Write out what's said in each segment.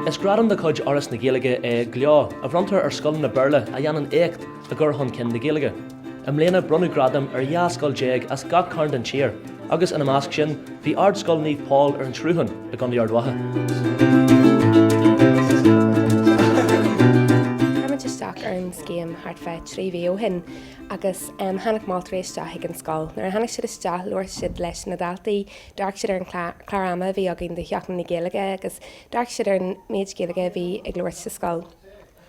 Is gradam de chuid Fhoras na Gaeilge é Gleo a bhronntar ar scoileanna Béarla a dhéanann éacht i gcur chun cinn na Gaeilge. I mbliana bronnadh gradam ar 12 scoil as gach cearn den tír agus ina measc sin bhí Ardscoil Naomh Pól ar an Sruthán i gContae Ard Mhacha. Chuir muid isteach ar an scéim thart fá 3 mhí ó shin agus tháinig moltóirí isteach chuig an scoil. Nuair a tháinig siad isteach labhair siad leis na daltaí, d'amharc siad ar an chlár ama a bhí againn do Sheachtain na Gaeilge agus d'amharc siad ar an méid Gaeilge a bhí ag labhairt sa scoil.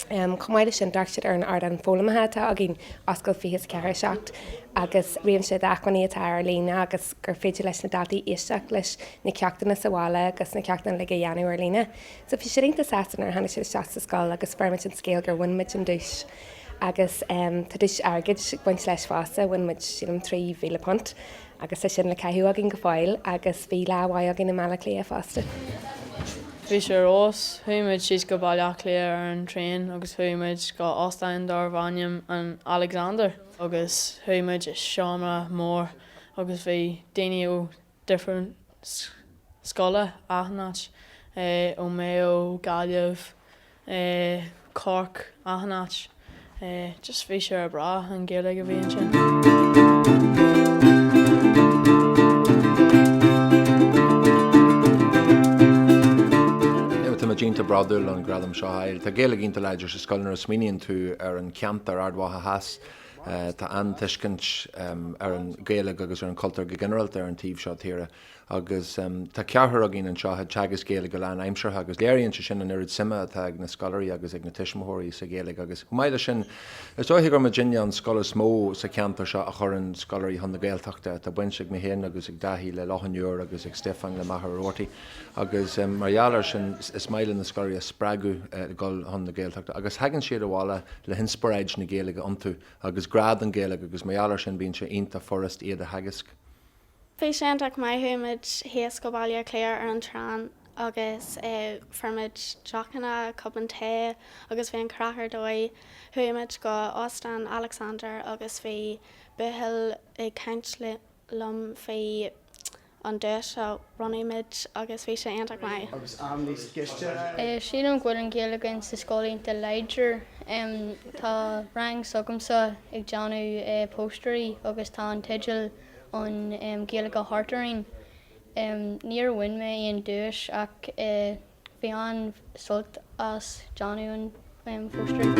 Chomh maith leis sin, d'amharc siad ar an ardán foghlamtha atá againn, oscailt 24 7, agus réimse d'acmhainní atá ar líne agus gur féidir leis na daltaí éisteacht leis na ceachtanna sa bhaile agus na ceachtanna uilig a dhéanamh ar líne. So bhí siad iontach sásta nuair a tháinig siad isteach sa scoil agus fuair muid an scéal gur bhain muid an duais agus tá duais airgid ag baint leis fosta, bhain muid sílim £3,000. Agus tá sin le caitheamh againn go fóill agus bhí lá mhaith againn i mBaile Átha Cliath fosta. Bhí sé ar fheabhas. Chuaigh muid síos go Baile Átha Cliath ar an traein agus chuaigh muid go óstán darbh ainm an Alexander agus chuaigh muid i seomra mór agus bhí daoine ó different scoile achan áit, ó Maigh Eo, Gaillimh, Cork, achan áit. Just bhí sé breá an Ghaeilge a bhí ansin. Tá muid iontach bródúil an gradam seo a fháil. Tá Gaeilge iontach láidir sa scoil nuair a smaoiníonn tú ar an cheantar Ard Mhacha Theas. Tá an-tuiscint ar an Ghaeilge agus ar an chultúr go ginearálta ar an taobh seo tíre. Agus tá ceathrar againn anseo ag teagasc Gaeilge go lánaimseartha agus léiríonn sé sin an oiread suime atá ag na scoláirí agus ag na tuismitheoirí sa Ghaeilge agus chomh maith leis sin is dóiche gur muidinne an scoil is mó sa cheantar seo a chuireann scoláirí chun na Gaeltachta. Tá baint ag mé féin agus ag Dáithí le Loch an Iúir agus ag Stiofán le Machaire Rabhartaigh agus mar gheall air sin is maith linn na scoláirí a spreagadh le dul chun na Gaeltachta agus thagann siad abhaile le hinspioráid na Gaeilge iontu agus grá don Ghaeilge agus mar gheall air sin bíonn sé iontach furast iad a theagasc. Bhí sé iontach maith, chuaigh muid thíos go Baile Átha Cliath ar an traein agus fuair muid deochanna, cupán tae agus bhí an craic ar dóigh. Chuaigh muid go Óstán Alexander agus bhí buachaill ag caint liom faoi an duais a bhronnadh muid agus bhí sé iontach maith. Agus am níos gaiste. Sílim go bhfuil an Ghaeilge againn sa scoil iontach láidir. Tá rang s'agamsa ag déanamh póstairí agus tá an teideal an Ghaeilge thart orainn. Níor bhain mé aon duais ach bhí an-sult as déanamh an phóstaer.